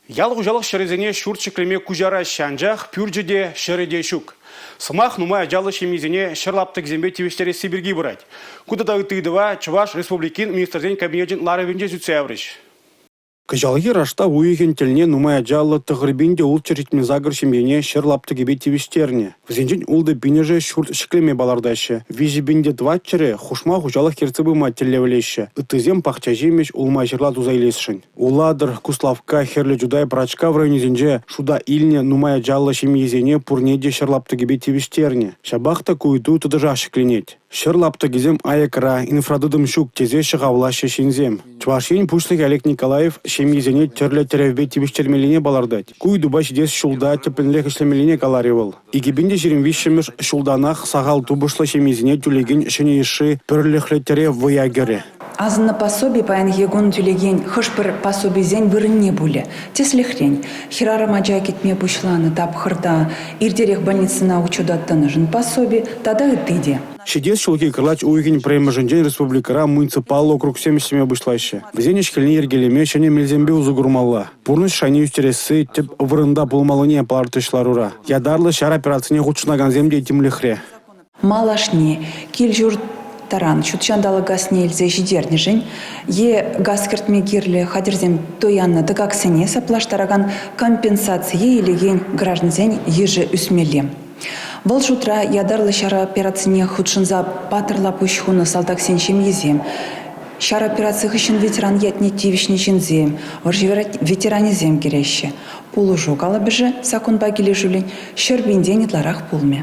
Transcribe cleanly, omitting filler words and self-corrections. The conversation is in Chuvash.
Ял хуҫалӑх ҫӗрӗсене ҫурт ҫӗклеме куҫараҫҫӗ, анчах пӳрчӗ те, ҫӗрӗ те ҫук. Сӑмах нумай ачаллӑ ҫемьесене ҫӗр лаптӑкӗсемпе тивӗҫтересси пирки пырать. Ку тата ытти ыйтӑва Чӑваш Республикин Министрсен Кабинечӗн ларӑвӗнче сӳтсе яврӗҫ. Кӑҫалхи раштав уйӑхӗн тӗлне нумай ачаллӑ 9678 ҫемьене ҫӗр лаптӑкӗпе тивӗҫтернӗ. Вӗсенчен 6 пинӗшӗ ҫурт ҫӗклеме палӑртаҫҫӗ, 3400-ӗ хушма хуҫалӑх ертсе пыма тӗллевлеҫҫӗ, ыттисем пахча ҫимӗҫ, улма-ҫырла туса илесшӗн. Улатӑр, Куславкка, Хӗрлӗ Чутай, Пӑрачкав районӗсенче шута илнӗ нумай ачаллӑ ҫемьесене пурне те ҫӗр лаптӑкӗпе тивӗҫтернӗ. Ҫапах та ку ыйту тӑтӑшах ҫӗкленет. Ҫӗр лаптӑкӗсем аякра, инфратытӑм ҫук тесе ҫӑхавлаҫҫӗ ҫынсем. Чӑваш Ен Пуҫлӑхӗ Олег Николаев ҫемьесене тӗрлӗ тӗревпе тивӗҫтермеллине палӑртать. Ку ыйтупа ҫитес ҫулта тӗплӗнрех ӗҫлемеллине каларӗ вӑл. 2023-мӗш ҫултанах сахал тупӑшлӑ ҫемьесене тӳлекен ҫӗнӗ йышши пӗрлӗхлӗ тӗрев вӑя кӗрӗ. Асӑннӑ пособи паянхи кун тӳлекен хӑш-пӗр пособисен вырӑнне пулӗ. Тӗслӗхрен, хӗрарӑм ача кӗтме пуҫланӑ тапхӑрта иртерех больницӑна учета тӑнӑшӑн пособи тата ытти те. Ҫитес ҫулхи кӑрлач уйӑхӗн пӗрремӗшӗнчен республикӑра муниципаллӑ округсем ӗҫлеме пуҫлаҫҫӗ. Вӗсен ӗҫ-хӗлне йӗркелеме ҫӗнӗ мелсемпе усӑ курмалла. Пурнӑҫ шайне ӳстересси тӗп вырӑнта пулмаллине палӑртрӗҫ ларура. Ятарлӑ ҫар операцине хутшӑнакансем те тимлӗхре. Малашне кил-ҫурт таран ҫут ҫанталӑк газне илсе ҫитернӗшӗн е газ кӗртме кирлӗ хатӗрсем туяннӑ тӑкаксене саплаштаракан компенсацие илекен граждансен йышӗ ӳсмелле. Вӑл шутра ятарлӑ ҫар операцине хутшӑнса паттӑрла пуҫ хунӑ салтаксен ҫемйисем, ҫар операци хыҫҫӑн ветеран ятне тивӗҫнӗ ҫынсем, вӑрҫӑ ветеранӗсем кӗреҫҫӗ. Пулӑшу калӑпӑшӗ саккунпа килӗшӳллӗн 100 пинтен ытларах пулмӗ.